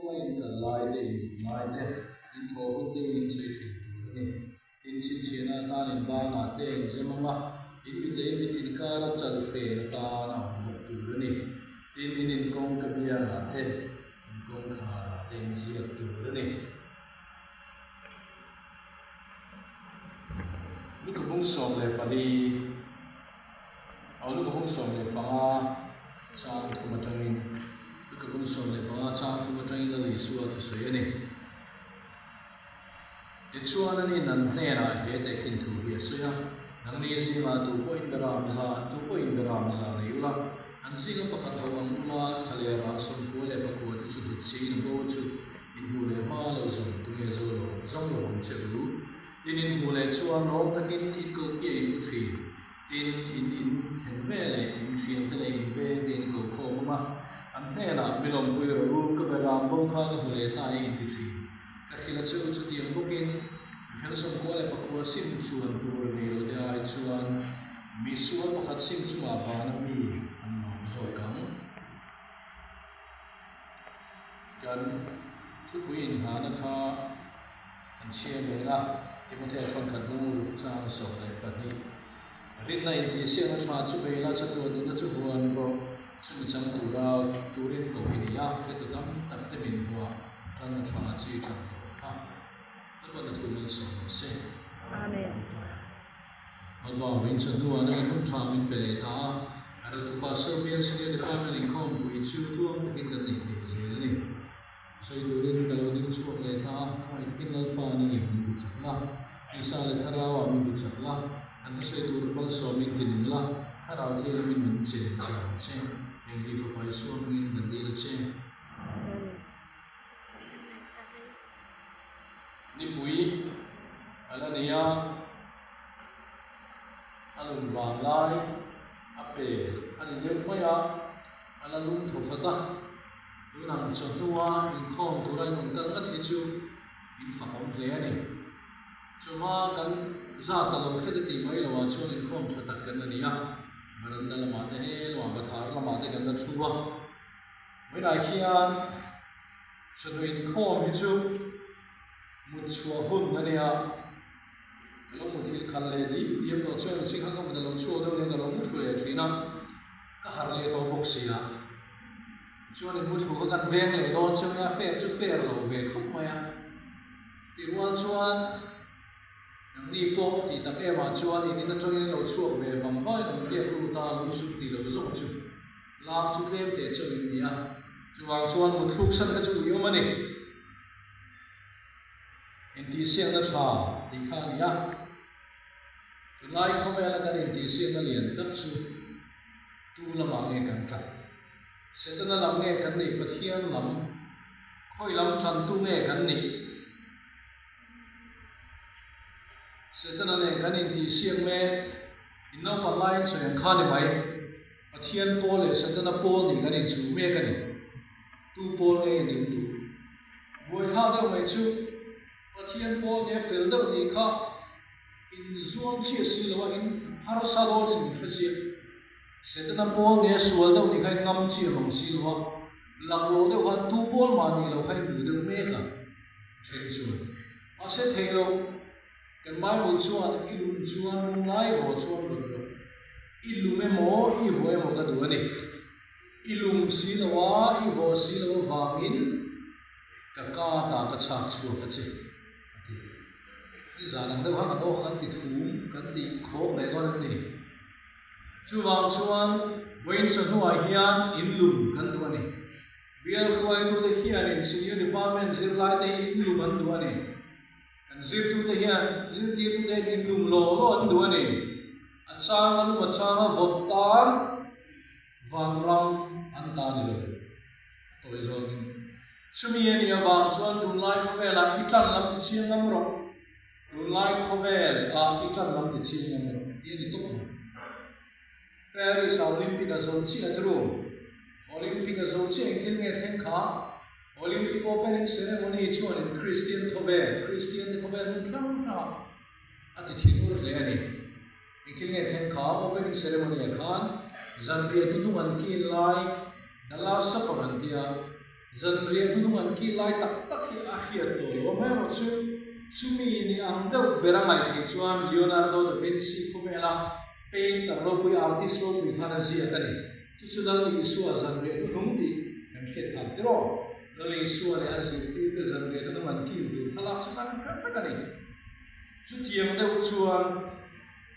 Kawnga in kal lai te, in mut lai te, in thawh hun te in insawi thin tur a ni. In chhinchhiahna atan in banah te in zem ang a, in mit leh in mit inkara chal hren atan a awm bawk tur a ni. Tin, in inkawngka biangah te, in kawngkharah te in ziak tur a ni. Lukabung 14, aw Lukabung 15 chang thum atangin Lukabung 15 chang thum atangin Lal Isua thusawi a ni. Tichuan anin an hnenah he tehkhin thu hi a sawi a, Nangni zingah tu pawhin beram za, tu pawhin beram za nei ula, an zinga pakhat ho ang ula, thlalera 94 te chu hlut chiin a bo chu in hmuh leh hma lo zawng tunge zo lo zawng lo ang che u. Tin in hmuh leh chuan rawng takin in ko piah in u thin. Tin in in thlen ve leh in thiante leh in veng te in ko khawm ang a, an hnenah mi lawmpui rawh u, ka beram bo kha ka hmu leh ta e in ti thin. Ka hrilh a che u chutiang bawkin mifel 94 sim chuan tur nei lo te ai chuan mi sual pakhat sim chungah vana mi an lawm zawk ang. Kan thupui inhahna kha kan chhiar nen a, Timothea thawnkhat hnung ruk chang 12. Rinna intihsiakna tha chu bei la, chatuah nunna chu huan rawh, chumi chang tura turin koh i ni a, hretu tam tak te min hmuah tanna tha chi tan tawh kha. Lalpan a thu malsawm rawh se. Amen. Lalpa vawiin chu hnuah nangin hun tha min pe leh ta a, a ratupa Serbian Senior Department inkhawmpui chu tluang takin kan nei thei zel a ni. Sawi turin ka lo ding chhuak leh ta a, khawngaih takin Lalpa nangin min ti chak la, Tisa leh Thlarauah min ti chak la, kan thusawi tur malsawmin ti nung la, Thlarau thianghlimin min chen chiang che, heng hi Fapa Isua hmingin kan dil a che. Nipui a la nei a, a lum vang lai a pel a ni deuh mai a, a la lum thaw khat a, tun ang chawhnua inkhawm tura in rawn kal ngat hi chu in fak awm hle a ni. Chawhma kan za ta lo hret a tih mai loh ah chuan inkhawm tha tak kan la ni a, veranda lamah te he lamah bathlar lamah te kan la thu a, vawiinah hian Chawhnu inkhawm hi chu mut chhuah hun a nia, ka lo muthilh khalh leh dip diam tawh chuan ching kha ka mut a lo chhuak deuh nen ka lo muthlu leh thin a, ka harh leh tawh bawk si a. Tichuan in muthlu kha kan veng leh dawn chiang nia, fair chu fair lo ve khawp mai a. Tih rual chuan nangni pawh tih tak em ah chuan in in atangin in lo chhuak ve vang vang in an riak lut a, lungsum tih loh zawng chu. Lam chu tlem teh chauh in ni a, chuvang chuan mutthluk san kha chu ui awm a ni. Intihsiakna tha tih kha a ni a, tunlai khawvela kan intihsiakna lian tak chu tu lamah nge kan ṭan? Setana lam nge kan nih Pathian lam? Khawi lam ṭantu nge kan nih? Setana nen kan intihsiak mek, in naupang laiin sawi ang kha ni mai. Pathian pawl leh Setana pawl nih kan inchuh mek a ni. Tu pawl nge in in duh? Buaithlak deuh mai chu Pathian pawl nge fel deuh nih kha in zuam chiah si lo a, in harsa dawn in hre chiah. Setana pawl nge sual deuh nih kha in ngam chiah mang si lo a, laklawh deuh khan tu pawl mah nih loh kha in duh deuh mek a, then chuan. Mahse thei lo. Kan Bible chuan i lum chuan lum lai vaw chuan rawn rawh. I lum emaw i vaw emaw ka duh a ni. I lum si lo a, i vaw si lo avangin ka ka ta ka chhak chhuak a che, a ti. Ni zan ang deuh khan kan aw kha kan ti thum, kan ti khawk leh dawn em ni? Chuvang chuan vawiin chawhnuah hian in lum kan duh a ni. Bial hruaitute hianin Senior Department zirlaite hi in lum an duh a ni. Kan zirtute hian zirtirtute hian inlum law law an duh a ni. A chang a lum a chang a vawt tan vanram an ta ni lo. A tawi zawngin. Chumi a nih avang chuan tunlai khawvelah i tan lam ti chiang ngam rawh. Tunlai khawvelah i tan lam ti chiang ngam rawh tih a ni tawp mai. Paris ah Olympic a zo chiah a ru. Olympic a zo chiah engthil nge thleng kha? Olympic opening ceremony chuan in Kristian khawvel, Kristian te khawvel hmun hrang hrangah a ti thin ur hle a ni. Engthil nge thleng kha? Opening ceremony ah khan zanriah hnuhnung an kil lai, the last supper an ti a. Zanriah hnunung an kil lai tak tak hi a hriat tawh lo. Amaherawhchu, chumi ni ang deuh ber a ngaih theih chuan Leonardo da Vinci khawvela painter ropui, artist ropui khan a ziak a ni. Chu chu Lal Isua zanriah hnunung tih kan hriat than tiraw? Lal Isua leh a zirtirte zanriah hnunung an kil tur thlalak chu kan hre vek a ni. Chutiang deuh chuan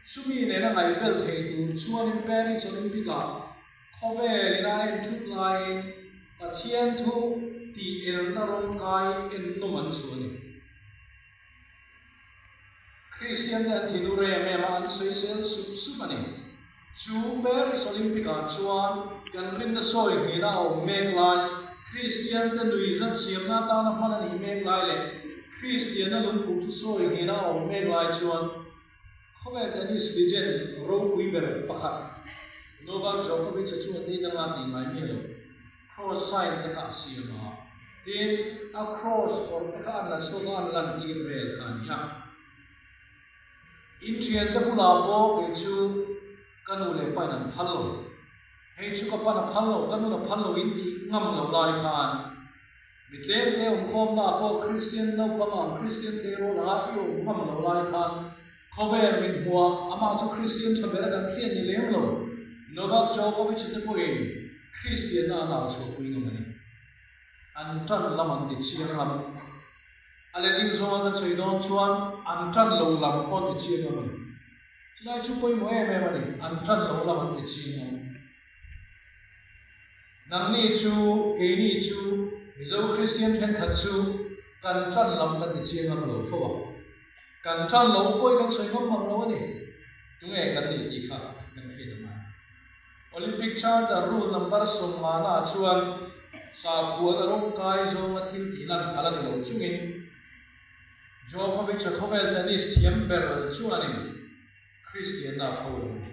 chumi nena ngaihbel thei tur chuanin Paris Olympic-ah Khawvel in a en thut laiin Pathian thu tih elna rawngkai ennawm an chhuah a ni. Kristian te an thinur em em a, an sawisel sup sup a ni. Chu Paris Olympic ah chuan kan rinna sawi hnihna a awm mek lai, Kristian te nuihzat siamna atana hman a nih mek lai leh Kristianna lungphum chu sawi hnihna a awm mek lai chuan Khawvel tennis legend ropui ber pakhat Novak Djokovic-a chuan ni danga tih ngai miah lo, cross sign te kha a siam a, tin, a cross awrh te kha an la chhuak a, an lantir vel kha a ni a. Inthiante bulah pawh kei chu ka nu leh pain an phal lo, hei chu ka pan a phal lo, ka nun a phal lo in tih ngam lo lai khan, Mi tlemte awmkhawmna pawh Kristian naupang ang Kristian tleirawl anga i awm ngam lo lai khan khawvel min hmu a, amah chu Kristian tha bera kan hriat ni lem lo. Novak Djokovic te pawhin Kristianna an au chhuahpui ngam a ni. An tan lam an ti chiang ngam. A letling zawnga kan sawi dawn chuan an tan lo lam pawh an ti chiang ngam a ni. Chulai chu pawimawh em em a ni, an tan lo lam an ti chiang ngam. Nangni chu, keini chu, Mizo Kristian thenkhat chu kan tan lam kan ti chiang ngam lo fo a. Kan tan lo pawi kan sawi ngam mang lo a ni. Tunge kan nih tih kha kan hriat a ngai. Olympic Charter rule number 50 ah chuan sakhuan a rawng kai zawnga thil tih lan phal a ni lo chungin Djokovic-a khawvel tennis thiam ber chuanin Kristianna a pho lo a ni.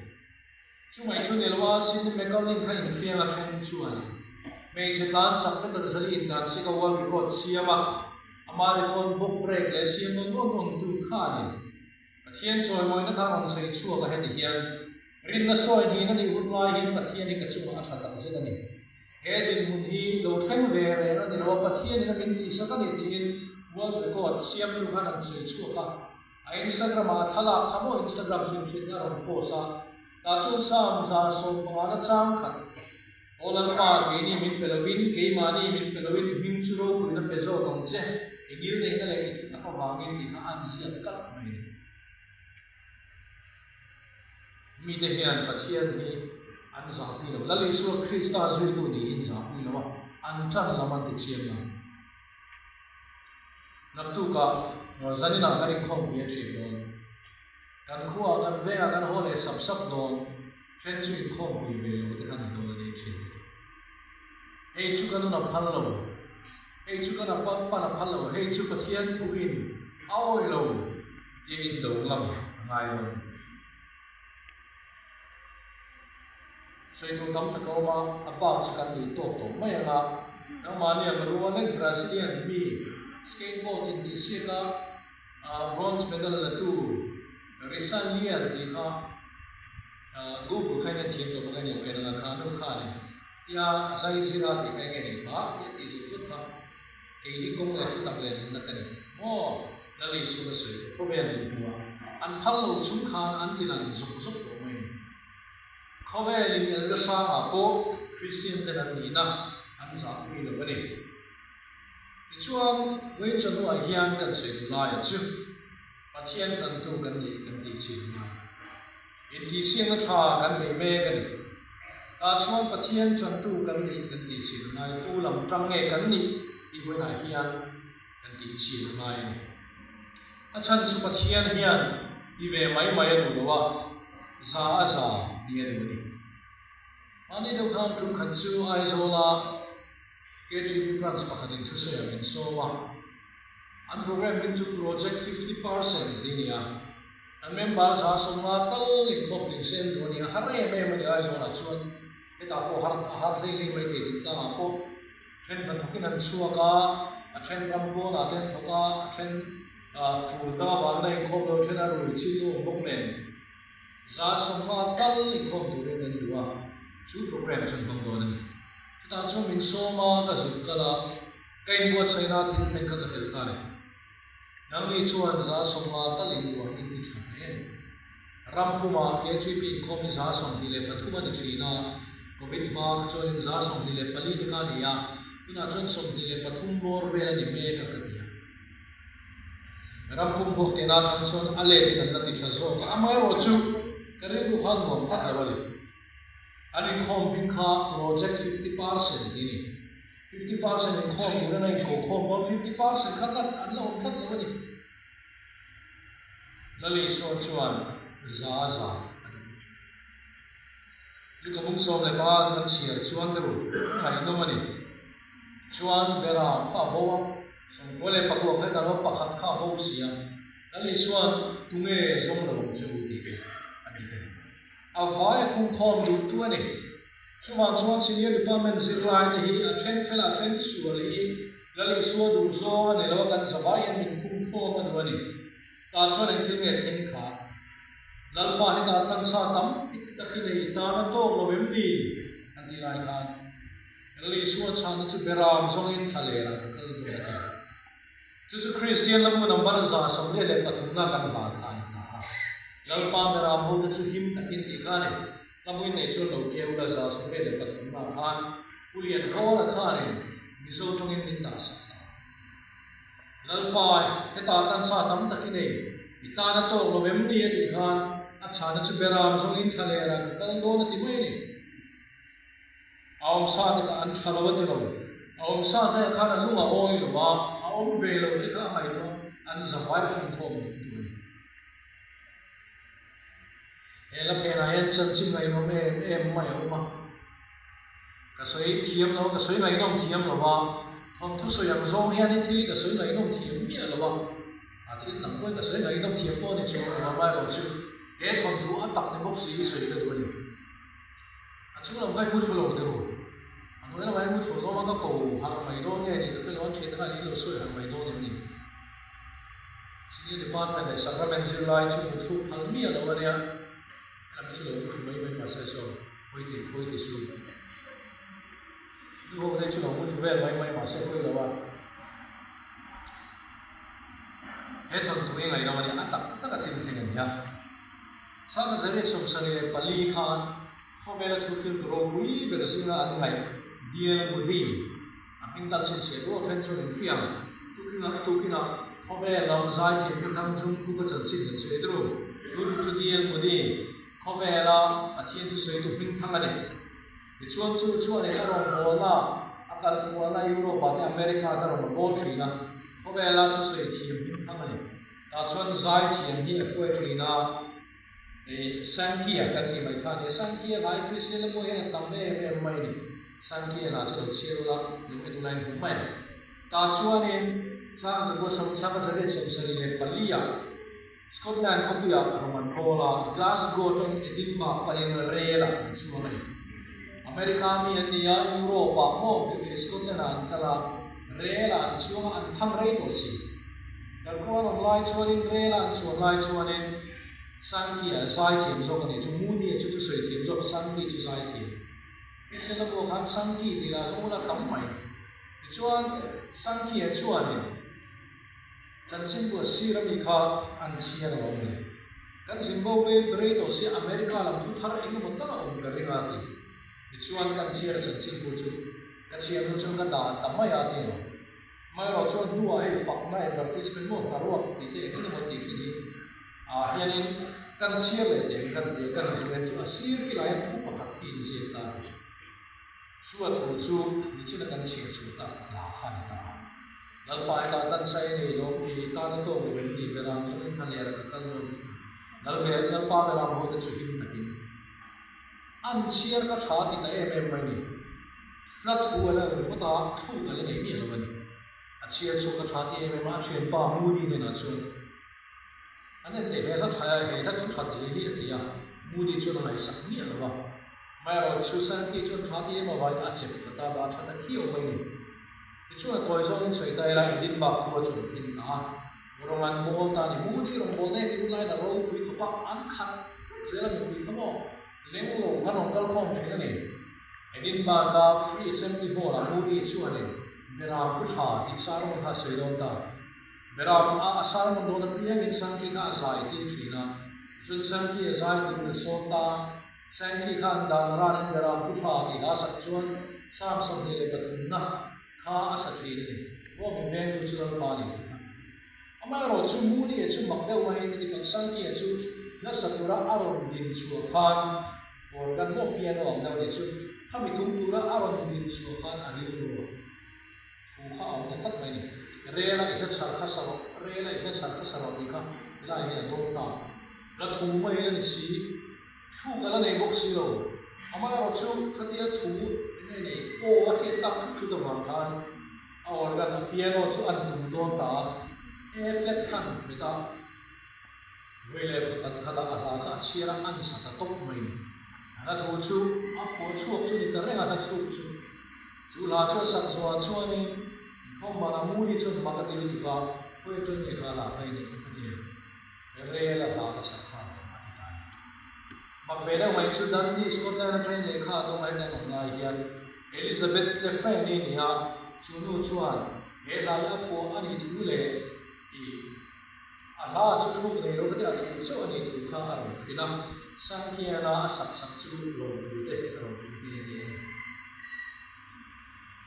Chumai chu ni lo a, Sydney McCaulin kha infiang a then chuan hmeichhe tlan chak meter zali intlan sik a world record siam a, ama record bawk break leh siam nawn nawn nawn tu kha a ni. Pathian chawimawina kha rawn sawi chhuak a heti hian, Rinna sawi hnin a nih hun lai hian Pathian hi ka chungah a tha tak zet a ni. He dinhmun hi lo thleng ve reng a ni lo a, Pathianin a min tihsak a ni tiin world record siamtu khan an sawi chhuak a. A Instagram ah a thlalak kha maw Instagram chu inhriatna a rawn post a, tah chuan Psalm 150 na chang khat, Aw Lalpa, keini min pe lovin, keimahni min pe lovin i hming chu ropuina pe zawk ang che, i ngilneihna leh i thutak avangin tih kha an ziak kalh mai a ni. Mite hian Pathian hi an zahpui lo, Lal Isua Krista zuitu niin zahpui lo a, an tan lam an ti chiang lo. Naktukah zaninah kan inkhawmpui a ṭhin dawn. Kan khuaah kan vengah kan haw leh sap sap dawn. Ṭhen chu inkhawmpui ve lo te khan an dawn a ni ṭhin. Hei chu ka nun a phal lo, hei chu ka na pan a phal lo, hei chu Pathian thuin a awih lo tia indo ngam a ngai dawn. Sawi tur tam tak a awm a, a bak chu kan duh tawk tawh mai ang a. Nangmahni ang rua lek Brazilian mi skateboard intihsiak a bronze medal la tu Risanlier tih kha Google kha in en thiam tawh bawk a ni lo en ang a, kha nu kha a ni. Tia zai zira tih kha enge nih kha tia tih zut zut kha kei hi kawng leh thu tak leh nunna ka ni maw? Lal Isua ka sawi kha khawvel min hmu a, an phal lo chung khan an ti lan zuk zuk tawh mai a ni. Khawvel in elna sangah pawh Kristian ten an nihna an zahpui lo a ni. Tichuan, Vawichawhnuah hian kan sawi duh laiah chu Pathian tantu kan nih kan tih chin ngai. Intihsiakna tha kan nei mek a ni. Tah chuan Pathian tantu kan nih kan tih chin a ngai, tu lam tang nge kan nih tih vawiinah hian kan tih chin a ngai a ni. A chhan chu Pathian hian ti ve mai mai a duh lo a, za a za ni a duh a ni. Mahni deuh khan tum khat chu Aizawla KTP branch pakhatin thusawi ah min sawm a, an program hming chu Project 50% tih a ni a. Kan member 150 tal inkhawp tling se an duh a ni. A har em em a ni Aizawlah chuan hetah pawh har a har hlei hlei mai thei tih tlangah pawh then hnathawkin an chhuak a, a then ram pawnah te an thawk a, a then tul dang avangin a inkhawp lo, a then a rui chin a awm bawk nen 150 tal inkhawm turin an duh a, chu program chu an hmang dawn a ni. Chutah chuan min sawm a, ka zuk kal a. Ka inbuatsaihna thil thleng kha ka hrilh ta a ni. Nangni chuan 150 talin luah in ti tha hle a ni. Ram pumah KGP inkhawm hi 23 a ni thin a, Covid hma kha chuanin 24 te kha a ni a, tunah chuan 23 bawr vel a ni mek a ka ti a. Ram pum huak tihna atang chuan a letin an la ti tha zawk a, amaherawhchu ka rilru kha nuam tlat lo a ni. An inkhawm hming kha Project 50% tih a ni. 50% inkhawm turin a inkohkhawm dawn, 50% kha tlat an la awm tlat lo a ni. Lalisua chuan za za a duh. Luka bung 15 kan chhiar chuan deuh ngaihnawm a ni. Chuan Beram kha a bo a, 99 kha hetah lo pakhat kha a bo si a. Lalisua'n tunge zawng lo ang che u tih te a ti thei. A vai a khungkhawm duhtu a ni. Chuvang chuan Senior Department zirlaite hi a then fel a then sual hi Lalisua duh zawng a ni lo a, kan zavai hian min khungkhawm a duh a ni. Tah chuan eng thil nge thleng kha? Lalpa hetah tlansa tam tik tak i nei tan a tawk lo em ni? A ti lai khan Lalisua chhana chu beram zawngin thla lerah ka kal dawn a ti. Chu chu Kristian lamu number 143 na kan hla kha a ni ta a. Lalpa beram hote chu him takin tih kha a ni. Hlamuin nei chuan lo keu la 143 na khan Pu Lianhawla khanin Mizo tawngin min dah sak ta. Lalpa, hetah tlansa tam tak i nei, i tan a tawk lo em ni? a tih khan a chhana chu beram zawngin thla lerah ka kal dawn a ti mai a ni. A awmsa te kha an tha lo a ti lo. A awmsa te ah khan a lung a awi lo a, a awm ve lo te kha a ngaihtuah an zavai khawmkhawm duh tu a ni. He la phenah hian chanchin ngaihnawm em em mai a awm a. Ka sawi thiam lo, ka sawi ngaihnawm thiam lo a, thawnthu sawi ang zawng hian i thil hi ka sawi ngaihnawm thiam miah lo a, a thil dang pawhin ka sawi ngaihnawm thiam pawh a ni chuang lo a, amaherawhchu he thawnthu a tak ni bawk si hi sawi ka duh a ni. A chung lam kha i mu thlu lo deuh, a hnuai lamah i mu thlu dawn a, ka ko harh mai dawn nge ni ka hre lo, an thiante khan in lo sawi harh mai dawn em ni? Senior Department leh Sacrament zirlai chu mu thluk phal miah lo a nia, helam hi chu lo mu thlu mai mai mahse saw hawi ti hawi ti su. Nu ho te chu lo mu thlu vel mai mai mahse hawi lo a. He thawnthu hi ngaihnawm a nia, a tak tak a thil thleng a nia. Sangha 174 khan khawvela thufiltu ropui ber zinga an ngaih DL Moody a hming tal chhinchhiah duh a then chuan in hria ang. Tukinah tukinah khawvel lam zaithiam te thang chung kuka chanchin kan sawi deuh. Tun chu DL Moody khawvela Pathian thusawitu hming thang a ni. Tichuan chu chuanin a rawngbawlna a kalkualna Europe ah te America te rawn bawl thin a, khawvela thusawi thiam hming thang a ni. Tah chuan zaithiam hi a hruai thin a, ih Sankia kan tih mai kha a ni a, Sankia lai Kristian lamah hian a tam em em mai a ni. Sankia lah chu lo chhiar ula, lo en ula in hmu mai ang. Tah chuanin Sangha Zakua Sawm Sangha 174 ah Scotland khawpuiah Roman Paul-a Glasgow atangin Edinburgh panin rel-ah an chuang a ni. America mi an ni a, Europe-ah maw Scotland-ah an kal a, rel-ah an chuang a, an thang rei tawh si. Kalkawng an awm lai chuanin rel-a an chuan lai chuanin Sankey-a zaithiam zawk a nih chu, Moody-a chu thusawi thiam zawk, Sankey chu zaithiam. Hrisel a pawh khan Sankey tih lah zawng ula tam mai. Tichuan Sankey-a chuanin chanchinbu a sir ami kha an chhiar a lo awm le. Kan Zimbabwe rei tawh sia America lam thu thar eng emaw tal a awm ka ring a ti. Tichuan kan chhiar a chanchinbu chu ka chhiar hnu chuan ka dah ta mai a ti lo. Amaherawh chuan hnuah hei fakna advertisement maw hnaruak tih te eng emaw tih thin hi ah hianin kan chhiar leh teh ang kan ti a, kan zuen chu a sir kilah hian thu pakhat hi inziak ta a ti. Chu a thu chu nichina kan chhiar chhuah tak hla kha a ni ta a. Lalpa hetah tlansa i nei lawm i tan a tawk lo em ni Beram chungin thla lera ka kal dawn tih kha Lalbe Lalpa Beram hote chu him takin An chhiar ka tha ti ta em em mai ni. Hla thu a la ringawt a, thluk a la nei miah lo a ni. A chhiar chhuak ka tha ti em em a, a thianpa Moody hnenah chuan an en teh he hla tha he hla thu that zia hi a ti a, Moody chuan a ngaihsak miah lo a. Amaherawhchu chu Sankey chuan tha ti em avangin a chep hlat a, dah tha ta khiau mai ni. Tichuan a tawi zawngin sawi ta ila Edinburgh khua chu an thleng ta a. Rawng an bawl ta a ni. Moody rawngbawlna hi tih hun laiin a ropui khawp a, an khat vek zel a mipui kha maw leng lo khan rawn kal khawm thin a ni. Edinburgh-a Free Assembly Hall-ah Moody chuanin Beram pu tha tih sermon kha a sawi dawn ta. Beram a a sermon dawn apiangin Sankey kha a zai tir thin a. Tichuan Sankey a zai turin a sawm ta. Sankey khan dan ranin Beram pu tha tih hla sak chuan Psalm 23 na kha a sa thin a ni. Maw min vengtu chu Lalpa a ni tih kha. Amaherawh chu Moody-a chu mak deuh maiin ka ti phawt, Sankey-a chu hlasa tura a rawn din chhuah khan organ maw piano ang deuh nih chu khami tum tura a rawn din chhuah khan a rilru a thu kha a awm ta tlat mai a ni. Rela i hla chhar kha sa rawh, rela i hla chhar kha sa rawh tih kha helaiah hian a dawng ta. Hla thu mai a ni si, thluk a la nei bawk si lo. Amaherawh chu khatia thu eng nge ni aw a hriat tak thut thut avang khan A organ, a piano chu an tum dawn ta a, A flat khan hmet a, vawi leh pakhat khatah a hla kha a chhiar a, an sa ta tawp mai ni. A hla thu chu a phuah chhuak chu ni ta reng a, hla thluk chu. Chu hla chu a sak zuah chuanin inkhawm banah Moody chuan mak a ti lutuk a, Khawi aṭang nge kha hla kha i neih ka ti a, Rel a hla ka chhar kha ang a ti ta a ni. Mak ve deuh mai chu Dundee, Scotland aṭangin lehkha a dawng a heta an awm lai hian Elizabeth Tlefreni a ni a, chu nu chuan he hla hi a phuah a nih thu leh ih a hla chu thluk nei lo kha te a thu chauh a nih thu kha a rawn hrilh a, Sangkiana a sak sak chu lawmthu te a rawn hrilh nghe nghe a ni.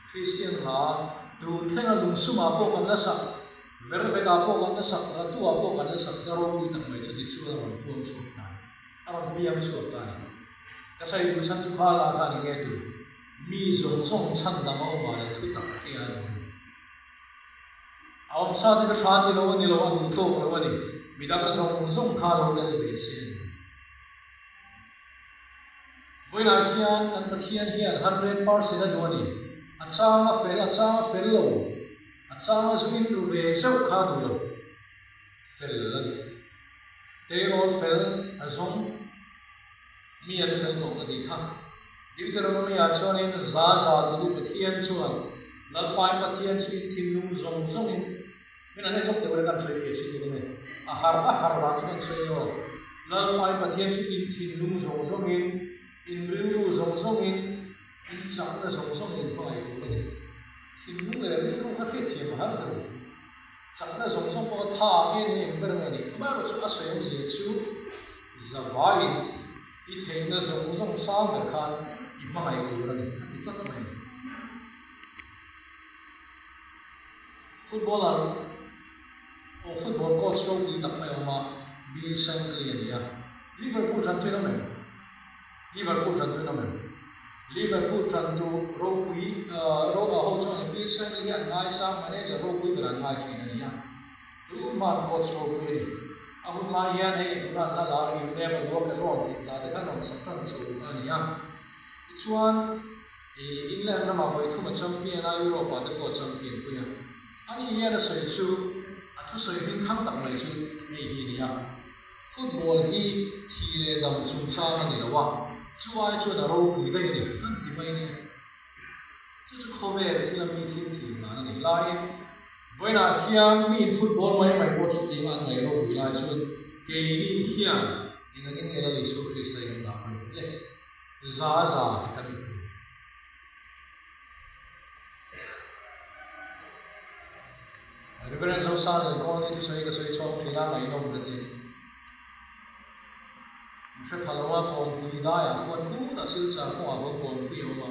Kristian hla tun thlenga lungsumah pawh kan la sak, vervekah pawh kan la sak, ratuah pawh kan la sak hla ropui tak mai chu tichuan a rawn puang chhuak ta a ni, a rawn piang chhuak ta a ni. Ka sawi duh chhan chu kha lah khan enge tur? Mi zawng zawng chhan dang a awm ah leh thu tak hi a ni. A awm sa te ka tha ti lo a ni lo, a duh tawk lo a ni. Midang zawng zawng kha lo tel ve se a ni. Vawiinah hian kan Pathian hian 100% a duh a ni. A chang a fel, a chang a fel lo, a chang a zu in ru ve zeuh kha a duh lo. Fel a duh. Tleirawl fel a zawng. Mi an fel tawh ka tih kha. Deuteronomy-ah chuanin za za duhduh Pathian chuan Lalpain Pathian chu in thinlung zawng zawngin min an en lawk deuh reng a, an sawi fiah si tur a ni. A har a har vang chu kan sawi emaw? Lalpain Pathian chu in thinlung zawng zawngin, in rilru zawng zawngin, in chakna zawng zawngin in hmangaih tur a ni. Thinlung leh rilru kha hriatthiam a har ta lo. Chakna zawng zawng pawh a tha nge ni eng ber nge ni? Amaherawhchu a sawi awmzia chu zavaiin i theihna zawng zawng sang ber khan i hmangaih tur a ni a ti tlat mai a ni. Footballer aw football coach ropui tak mai a awm a, Bill Shankly a ni a, Liverpool tan tuin awm em? Liverpool tan tuin awm em? Liverpool tan tu ropui ro a ho chuan Bill Shankly hi an ngaisang manager ropui ber an ngai thin a ni a, tunhman coach ropui a ni. A hun lai hian hei tuna an la lar You Never Walk Alone tih hla te kha an rawn sak tan chho kha a ni a. Tichuan England ramah vawi thum a champion a, Europe ah te pawh a champion pui a. Ani hian a sawi chu a thusawi hming thang tak mai chu hei hi a ni a. Football hi thi leh dam chungchang a ni lo a, chu ai chuan a ropui daih a ni, an ti mai nia. Chu chu khawvel thila mi thil thlir dan a nih laiin vawiinah hian miin football mai mai pawh chutiang an ngaih ropui lai chuan keini hian eng angin nge Lal Isua Krista hi kan dah pawimawh le? Za za hi kan inhmu. Reverend Zosang leh Kawlni thusawi ka sawi chhawk thin a, ngaihnawm ka ti. Min hre pha lo a, Kawnpui daiah khuan khutah Silchar kawngah khuan Kawnpui a awm a,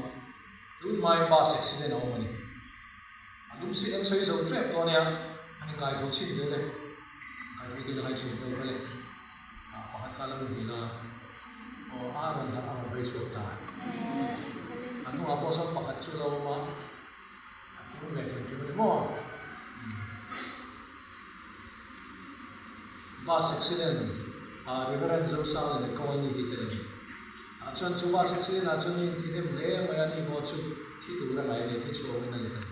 tun hmain bus accident a awm a ni. A lum si kan sawi zo tep dawn nia, han inkaitho chhin deuh le, inkaitho deuh le, hai chhin deuh kha le. Pakhat kha la muhil a, aw a rawn harh a rawn vei chhuak ta. A hnungah pawh sawn pakhat chu a lo awm a, a kun ve hrim hrim a ni maw? Bus accident ah Reverend Zosang leh Kawlni hi tel a ni. Tah chuan chu bus accident ah chuan mi in thihnem hle mai a, ni pawh chu thi tur a ngaih a ni, thi chhuakin a let a ni.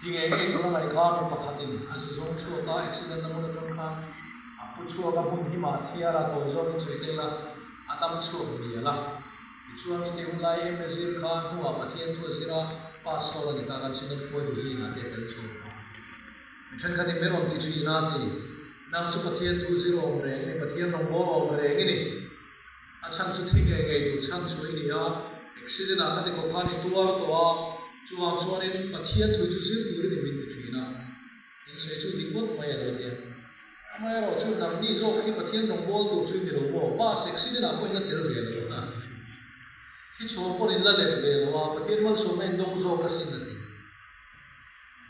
Thi ngei ngei tur a ngaih kha mi pakhatin a zu zawng chhuak a, accident na hmun atang khan a pu chhuak a, hmun himah thiar a, tawi zawkin sawi ta ila a dam chhuak mial a. Tichuan chutih hun lai em zir kha hnuah Pathian thu a zir a, pastor a ni ta kan Synod hruaitu zingah te a tel chhuak ta. Mi thenkhatin min rawn ti thin a ti, Nang chu Pathian thu zir awm reng i ni, Pathian rawngbâwl awm reng i ni. A chhan chu thi ngei ngei tur chhan chu i ni a, accident ah khati khawp khan i tuar tawh a. Chuvang chuanin Pathian thu chu zir turin i min ti thin a, in sawi chu dik ngawt mai a lo ti a. Amaherawh chu nangni zawk hi Pathian rawngbâwl tur chu i ni lo maw? Bus accident ah pawh in la tel ve lo a ti thin. Thi chhawm pawh in la let ve lo a, Pathian malsawmna in dawng zawk asin a ti.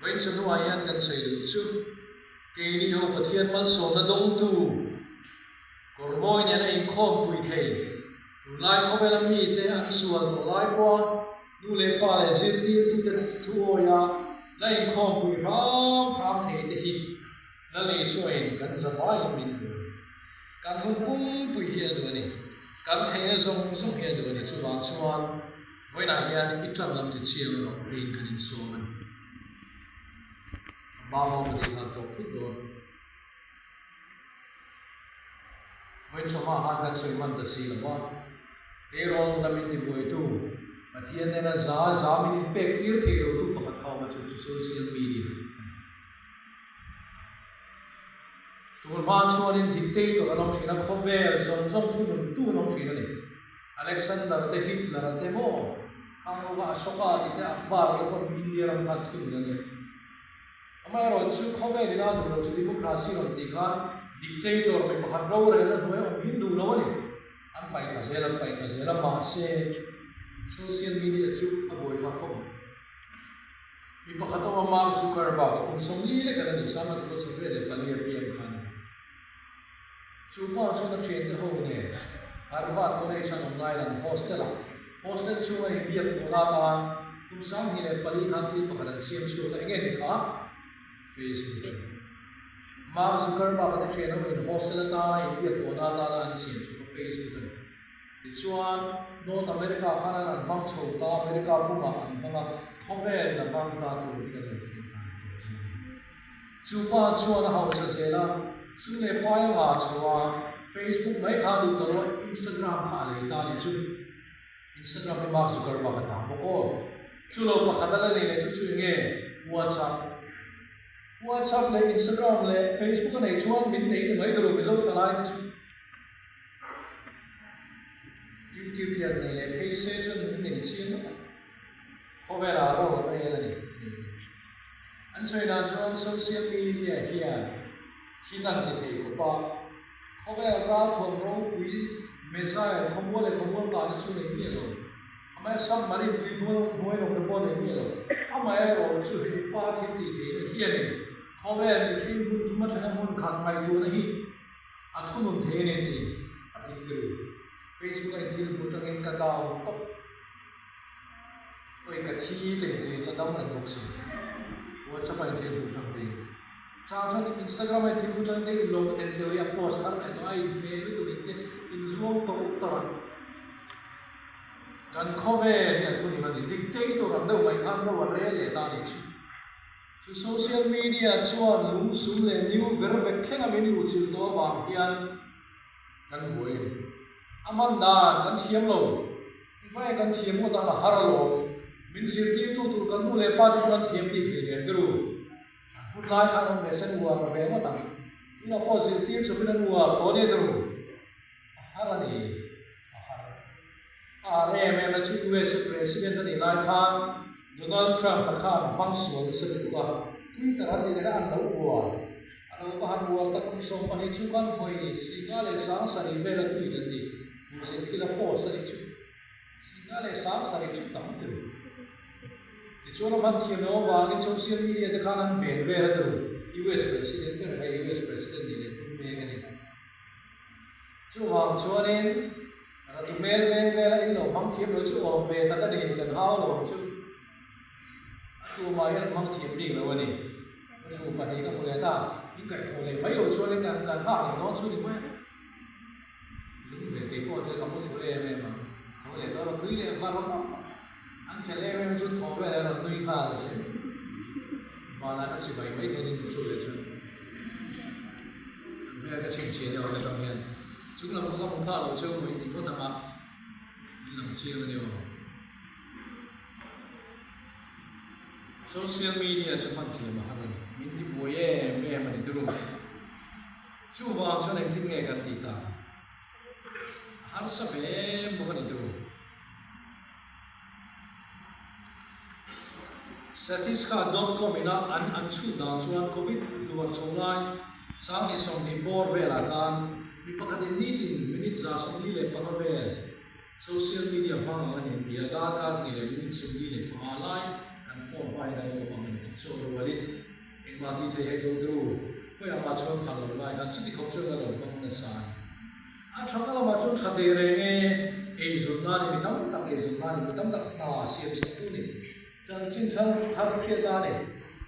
Vawiin chawhnuah hian kan sawi duh chu keini ho Pathian malsawmna dawngtu kawr mawi nena inkhawm pui thei tunlai khawvela mite an sual tawh lai pawha nu leh pa leh zirtirtute thu awia la inkhawm pui hram hram thei te hi Lal Isuain kan zavaiin min duh a ni. Kan hun pumpui hi a duh a ni. Kan theihna zawng zawng hi a duh a ni. Chuvang chuan vawiinah hian i ṭan lam ti chiang rawh tiin kan insawm a ni. A hma hma pahnih khan tawp thut dawn. Vawiin chawhma khan kan sawi hman ta si lo va, tleirawl nuna min tibuaitu, Pathian nena za za min inpek tir thei lotu pakhat kha awm a, chu chu social media a ni. Tun hma chuanin dictator an awm thin a, khawvel zawng zawng thununtu an awm thin a ni. Alexander te, Hitler a te maw, khang ho kha Ashoka tih te, Akbar te pawh India ram khan thunun a nia. Amaherawh chu khawvel ina duh lo chu democracy rawn tih khan dictator mi pakhat rorelna hnuai awm hin duh lo a ni. An paihthla zel, an paihthla zel a, mahse social media chu a buaithlak khawp mai. Mi pakhat awm a, Mark Zuckerberg a kum 40 lek a la ni, Sangha chu 24 a piang kha a ni. Chu pa chuan a thiante ho nen Harvard College an awm laiin an hostel a, hostel chhunga inbiak pawhna atan kum 24 khan thil pakhat an siam chhuak a, enge ni kha? Facebook a ni. Mark Zuckerberg a te thian ho in hostel atana inbiak pawhna atana an siam chhuak a Facebook a ni. Tichuan, North America khan an an hmang chho ta, America pumah an hmang a, khawvel la hmang ta tur hi kan lo thlen ta ni tawh zing a ni. Chu pa chuan a hausa zel a, chu leh pai a ngah chho a, Facebook mai kha a duh ta lo a, Instagram kha a lei ta a nih chu. Instagram hi Mark Zuckerberg a tang bawk aw. Chu lo pakhat a la nei leh chu chu eng nge? WhatsApp. WhatsApp leh Instagram leh Facebook a neih chuan min nei ni mai tur Mizo thalai te chu. YouTube hian nei leh phei se chuan min nei chiang ngawt ang. Khawvelah ro an rel a ni tih hi. An sawi dan chuan social media hian thil an ti thei khawp a, khawvel ralthuam ropui missile khawmual leh khawmual kahna chu nei miah lo. Amaherawh submarine tui hnuai lawng te pawh nei miah lo. Amaherawh chu hei pa thil tih theihna hianin khawvel mihring hmun thuma thena hmun khat ngaihtuahna hi A thunun thei a ni tih a dik tir u. Facebook a inthil hmuh tangin ka down tawp. Oi ka thi ka inti ka dam reng bawk si. WhatsApp a inthil hmuh tang te in. Chang chuan Instagram a inthil hmuh tang te in lo en deuh hi a post thar leh tawh a inhmeh lutuk in te inzuang tawrh tawrh a. Kan khawvel hi a thunun a ni. Dictator ang deuh mai khan ro a rel leh ta a nih chu. Chu social media chuan lungsum leh new ver vek thlenga min luhchilh tawh avang hian kan buai a ni. A man dan kan thiam lo, engvai kan thiam ngawt ang a har alawm. Min zirtirtu tur kan nu leh pa te pawn an thiam bik hlei lem ber u. An hun lai khan awm ve sen uar ve ngawt ang. Tunah pawh zirtir chawpin an uar tawh ania ber u. A har a ni, a har. A har em em a chu USA President a nih lai khan Donald Trump a khan hmang sual nasa lutuk a, Twitter an tih te kha an lo uar. A lo va han uar tak kum 12 chu khan vawi singa leh 7000 vel a tweet an ti. Hmuhzet thil a post a nih chu. Singa leh 7000 chu tam tir. Tichuan a hman thiam loh avangin social media te khan an ben vel a tir. US President ber kha US President nih leh tum mek a ni. Chuvang chuanin Ratu hmel veng vela in lo hmang thiam lo chu awm ve tak a ni, kan hau lo ang chu. A tumah hian an hmang thiam bik lo a ni. Ka thu pahnih ka hmu leh ta, in kaihthawh leh mai lo chuanin kan kan nghak leh dawn chu ni mai a. Lung ve kei pawh nia ka mu thlu em em ang, tho leh dawn a nui leh var vak an fel em em chu thaw vel a rawn nui nghal zel. Vanah ka chibai mai thei nin thlu leh chuan. An hmel ka chhinchhiah deuh ang atang hian chung lam kha ka hmu phah lo cheu maw inti ngawt ang a, min lang chiang a ni aw. Social media chu hman thiam a har a ni, min ti buai em em a ni turu. Chuvang chuan engtin nge kan tih ta? A harsa ve em bawk a ni turu. Statiska dot com ina an an chhut dan chuan Covid hluar chho lai 2020 bawr velah khan mi pakhatin nitin minute 145 vel social media hmang ang a ni tih a darkar hnih leh minute 45 lai kan phone hmain a lo awm ang a ni tih chu a rualin engmah tih theih hek lo deuh khawiah mah chuan phal lo lai khan chuti khawp chuan a lo hmang nasa a ni. A thatna lamah chuan tha thei reng e, eizawn nan i mi tam tak eizawn nan i mi tam tak hna siam sak tu ni. Chanchin thar thar hriatna a ni.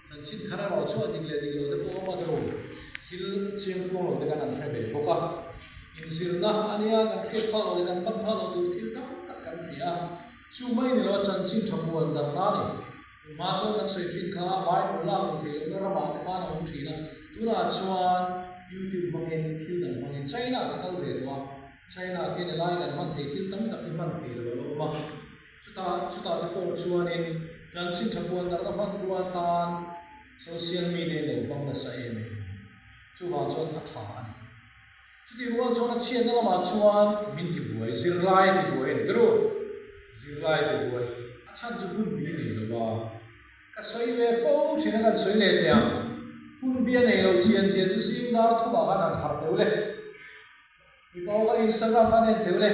Chanchin thar erawh chu a dik leh dik lo te pawh a awm a deuh. Thil chiang kuang lo te kan han hre ve bawk a. Inzirna a nia, kan hriat phah loh leh kan hman phah loh tur thil tam tak kan hria a. Chu mai ni lo a chanchin tha muan darhna a ni. Tunhma chuan kan sawi thin kha Bible lak luh theih lohna ramah te khan a awm thin a. Tunah chuan YouTube hmangin thil dang hmangin China ka kal ve tawh a. China khian helai kan hman theih thil tam tak hi hman theih loh a lo awm a. Chutah chutah te pawh chuanin chanchin tha puan darhna hmanrua atan social media in lo hmang nasa em em. Chuvang chuan a tha a ni. Chutih rual chuan a chhiatna lamah chuan min tibuai, zirlai a tibuai a ni ber u. Zirlai a tibuai, a chhan chu hun bi nei lo a. Ka sawi ve fo thin a kan sawi leh teh ang. Hun bi a nei lo chian chian chu zing dar thumah khan han harh deuh le. Mipa ho kha Instagram khan en teuh le,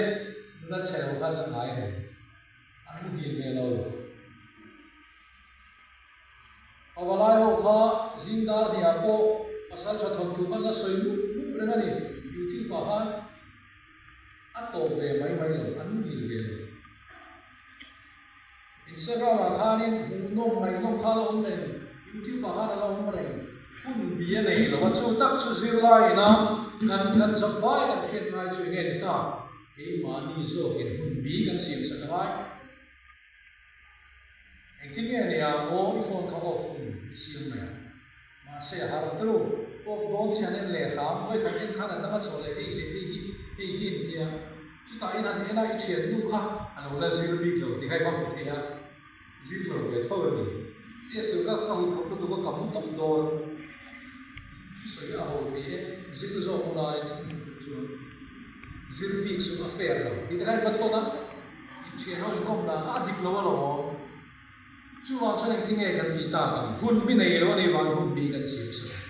nula chhe ho khan an ngai reng. An muhil ve lo. Pavalai ho kha zing dar hniah pawh pasal tha thawnthu khan la sawi mup mup reng a ni. YouTube ah khan a tawp ve mai mai lo, an muhil ve lo. Instagram ah khanin hmuhnawm ngaihnawm kha a la awm reng, YouTube ah khan a la awm reng. Hun bi a nei lo a, chu tak chu zirlai ina kan kan zavai kan hriat ngai chu enge ni ta? Keimahni zawkin hun bi kan siam sak a ngai. Engtin nge nia aw i phone kha off hun i siam mai ang. Mahse a har tru, off dawn chian en leh hram, vawikhat en khan a dang a chawh leh hei leh hei hi, hei hi in tia. Chutah in han en a i thian nu kha a lo la zir bik lo tih kha i va hmu thei a, zir lo ve tho a ni. Test tur kha ka huphurh lutuk a ka mu tawp dawn. Sawi a ho thei e, zir zawk lai chuan zir bik chu a fair lo tih te kha in va thawn a. Inthian ho inkawm dan a dik lo alawm. Chuvang chuan engtin nge kan tih tak ang? Hun bi nei lo a nih vangin hun bi kan siam sak ang.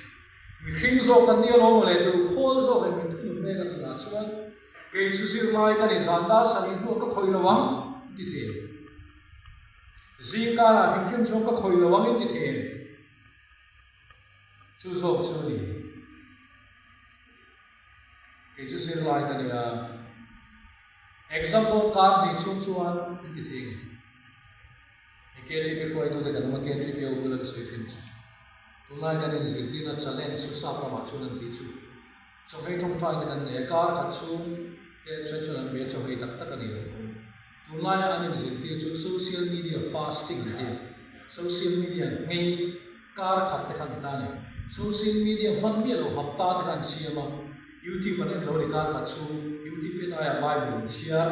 Mihring zawk kan ni alawm mawle tur khawl zawk in min thunun mek a tunah chuan kei chu zirlai ka ni zan dar sarih hnuah ka khawih lo ang in ti thei em? Zingkarah hrimhrim chuan ka khawih lo ang in ti thei em? Chu zawk chu a ni. Kei chu zirlai ka nia. Exam dawn kar hnih chhung chuan min ti thei nge? Hei KTP hruaitute kan awm a, KTP ho bula ka sawi thin chu. Tunlai kan inzirtirna challenge chu sap ramah chuan an tih chu. Chawhmeh tawngtai te kan nei a, kar khat chhung te then chuan an hmel chawhmeh tak tak a ni lo pawhin. Tunlaia an inzirtir chu social media fasting an ti a, social media nghei kar khat te khan ti ta a ni. Social media hman miah lo hapta te khan siam a. YouTube an en lo a ni kar khat chu YouTube en aiah Bible an chhiar,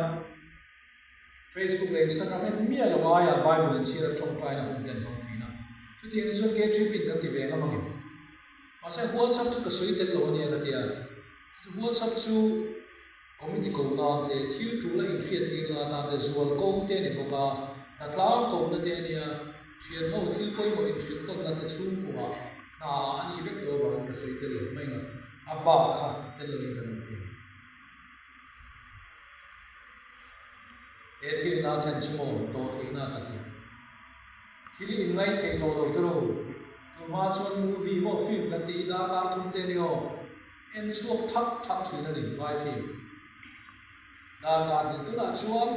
Facebook leh Instagram en miah lo aiah Bible an chhiar a tawngtaina hun te an hmang thin a. Chutiang te chuan K3 pin kan ti ve ngam angem? Mahse WhatsApp chu ka sawi tel lo a nia ka ti a, chu chu WhatsApp chu committee ko nan te, thil tul a inhriat tir na atan te, zual ko te a ni bawk a, hnatlang kohna te a nia, thian ho thil pawimawh inhrilh tawnna te chhungkua hna a nih vek tawh avangin ka sawi tel lo mai ang a. A bak kha tel lovin kan awm thei ang. He thil ina thlen chu maw dawh theihna a tla hniam. Thil i inngai thei tawh lo tiraw? Tunhma chuan movie maw film kan tih hi darkar thum te nia aw. En chhuak thak thak thin a ni vai film. Darkar hnih tunah chuan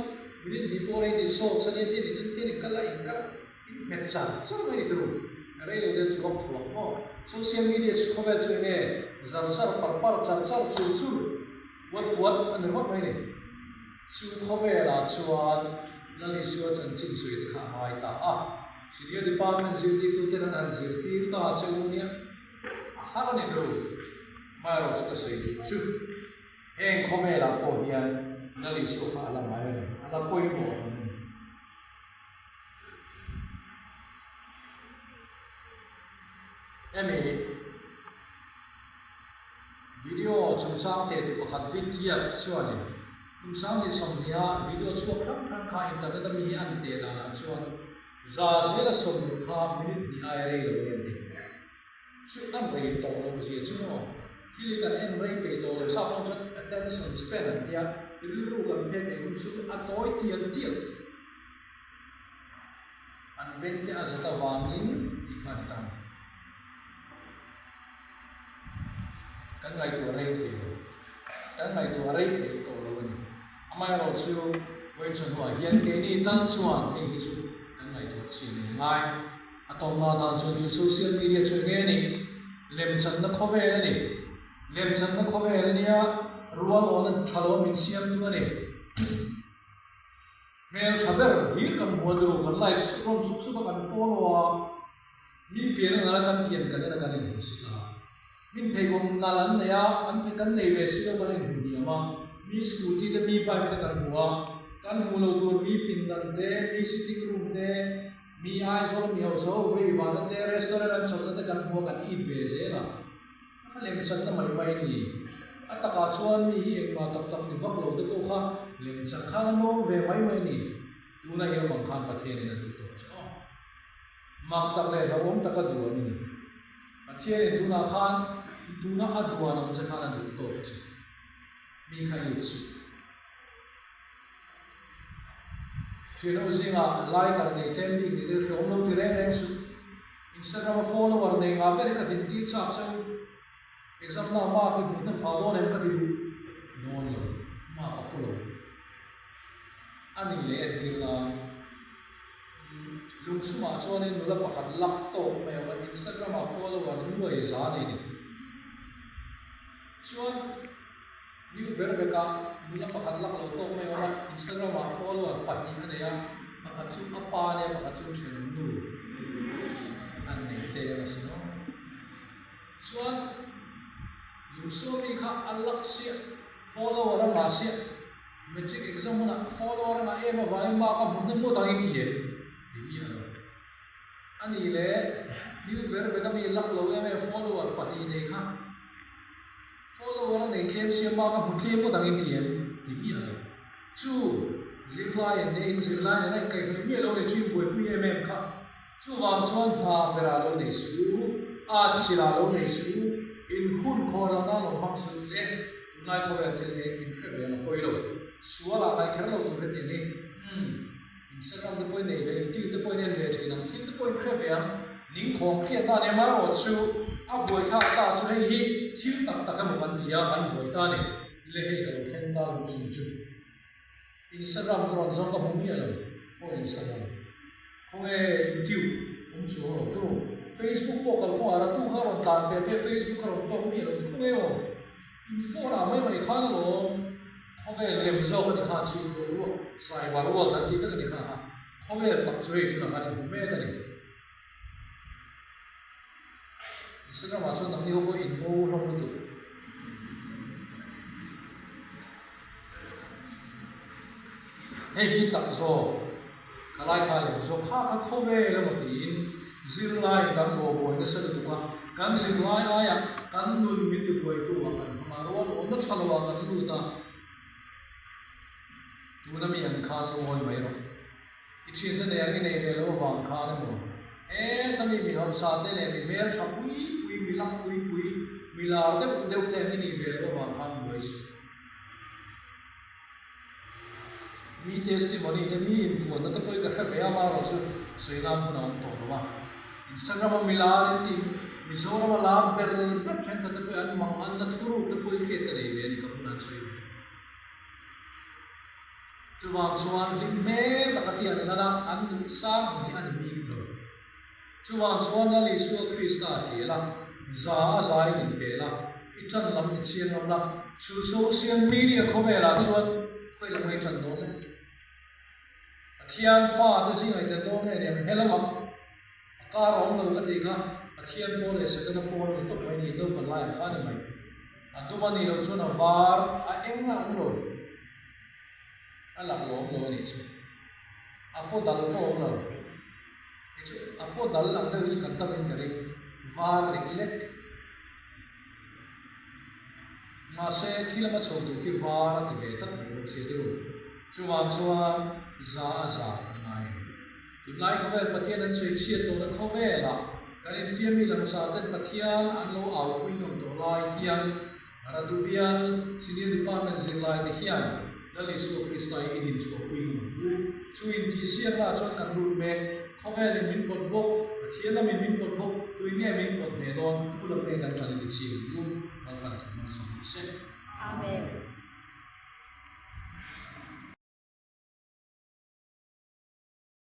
minute hnih pawh rei tih sawt sa nia tin in en tin in kal a in kal in hmet char char mai ni tiraw? Rei lo deuh thuak thuak maw? Social media chu khawvel chu enge zar zar par par char char chur chur puat puat a ni ringawt mai ni. Chu khawvelah chuan Lal Isua chanchin sawi te kha a ngai ta a. Senior department zirtirtuten an han zirtir ta che u nia a har a ni tiraw? Amaherawhchu ka sawi duh chu. Heng khawvelah pawh hian Lal Isua kha a la ngai a ni, a la pawimawh ang a ni. Hemi video chungchang teh tu pakhat Vin Liat chuanin kum 2020 a video chhuak hrang hrang kha internet a mi hi an teh danah chuan. Za zela 60 kha minute hnih aia rei lo nge an ti. Chu a rei tawh loh zia chu maw? Thil hi kan en rei peih tawh lo sap pawh chuan attention span an tia, rilru kan pek theih hun chu a tawi tial tial. An beng te a zat avangin tih kha a ni ta. Kan ngaihtuah rei thei lo. Kan ngaihtuah rei peih tawh lo a ni. Amaherawhchu, vawiin chawhnuah hian keini tan chuan heng hi chu kan ngaihtuah chian ngei ngai. A tawpna atan chuan chu social media chu enge a nih? Lemchanna khawvel a ni. Lemchanna khawvel a nia, rual awhna tha lo min siamtu a ni. Hmel tha ber hlir kan hmu a deuh, kan like rawn sup sup a, kan follow a. Mi pian a nal a kan pian kan en a kan inhmu si ta. Min pheikhawk nal an nei a, kan phei kan nei ve si lo kan inhmu hniam a. Mi scooty te mi bike te kan hmu a, kan hmuh lo tur mi pindan te, mi sitting room te, mi Aizawl mi hausa ho vei vana te, restaurant an chawlhna te kan hmu a kan it ve zel a. A lemchanna mai mai a ni. A takah chuan mi hi engmah tak tak ni vak lo te pawh kha lemchan khan an awm ve mai mai a ni. Tuna i awm ang khan Pathianin a duh tawh che aw. Mak tak leh hlauhawm taka duan i ni. Pathianin tunah khan tuna a duan ang che khan a duh tawk che. Mi kha it suh. Thianho zingah liker nei tlem bik ni te hreawm lo ti reng reng suh. Instagram a follower nei ngah ber hi ka din tir chak cheu. Exam na mark hi hmuh hnem phah dawn em ka ti duh dawn lo. Mark a pu lo. A nih leh entir nan Lungsumah chuanin nula pakhat lak tawk mai a awm a, Instagram ah follower nuai za nei ni. Chuan New Verveka nula pakhat lak lo tawk mai a awm a, Instagram ah follower pahnih a nei a, pakhat chu a pa nia pakhat chu thenawm nu an nei tlem a sin aw. Chuan Lungsawmi kha a lak siah follower a ngah siah. Matric exam hunah follower a ngah em avangin mark a hmu hnem ngawt angin ti em? Ti miah lo. A nih leh new ver vek a mi lak lo em em follower pahnih nei kha follower a nei tlem sia mark a hmu tlem ngawt angin ti em? Ti miah lo. Chu zirlai in eng zirlai nen a inkaihhnawih miah lo ni chu inbuaipui em em kha. Chuvang chuan hna berah lo nei suh u, at chhilah lo nei suh u, in hun khawh ral nan lo hmang suh u le, tunlai khawvel thil hi in hre ve ang a pawi lo, sualah ngaih kher lo tur hetiang hi, umm, Instagram te pawhin nei ve, YouTube te pawhin en ve thin ang, thil te pawhin hre ve ang, ning khawng hriat nan em erawh chu a buaithlak ta chu hei hi thil tak tak emaw kan ti a, kan buai ta a ni, le hei ka lo thleng ta lung sum chu. Instagram ka rawn zawng ka hmu miah lo aw Instagram khawnge YouTube awm chuang lo tu Facebook pawh kal kawngah ratu kha rawn tlan ve ve Facebook ka rawn tawk miah lo ni khawnge aw in phone ah mai mai khan alawm khawvel lem zawk a ni kha chhim boruak cyber world an tih vek a ni kha kha khawvel tak chu hei tunah khan in hmu mek a ni. Instagram ah chuan nangni ho pawh in ngo hlawm lutuk. Hei hi tak zawk, ka lai kha lem zawk kha kha khawvel emaw tiin zirlai kan bawhbuai nasa lutuk a, kan zirlai aiah kan nun min tibuaitu ah kan hmang a, rual awmna tha lo ah kan lut a, tuna mi ang khan lungawi mai rawh. I thiante nei ang i nei ve lo avang khan emaw, heta mi mi hausa te leh mi hmel tha pui pui, mi lak pui pui, mi lar deuh deuh te ang i nih ve lo avang khan buai suh. Mi testimony te, mi inpuanna te pawh hi ka hre ve a, amaherawh chu sawi nan hun a awm tawh lo a. Instagram a mi lar in tih Mizoram a lar ber ber thenkhat te pawh hi an mang an la thuruk te pawh hi hriat ka nei ve a ni ka hmun an sawi ve. Chuvang chuan hlim hmel taka tian lan a, an nuih sang ang hi a ni bik lo. Chuvang chuan Lal Isua Krista hrial a, za a zaiin inpel a, i ṭan lam i chiang ngam la. Chu social media khawvelah chuan khawi lam ngai ṭan dawn le? Pathian fate zingah i tel dawn nge ni ang? Helamah a kar a awm lo ka tih kha Pathian pawl leh Setana pawl a ni tawp mai ni, naupan lai ang kha a ni mai. A dum a nih loh chuan a var, a eng a awm lo. A lak lawm lo a nih chu. A paw dal pawh awm lo. Hei chu a paw dal ang deuh hi chu kan tam in ka ring. Var lek lek. Mahse khi lama chho tur khi var a ti ve tlat mai bawk sia chu. Chuvang chuan za a za an ngai a ni. Tunlai khawvel Pathian an sawi chhiat tawhna khawvelah kan infiammi lamsar ten Pathian an lo aupui ngam tawh lai hian Ratu bial Senior Department zirlaite hian Lal Isua Krista hi i dinchhuahpui ngam ang u. Chu intihsiakna ah chuan kan lut mek. Khawvelin min pawt bawk, Pathian lamin min pawt bawk, tuin nge min pawt hneh dawn, tu lam nge kan ṭan i ti ching ang u, Lalpan kan hmang sawm rawh se.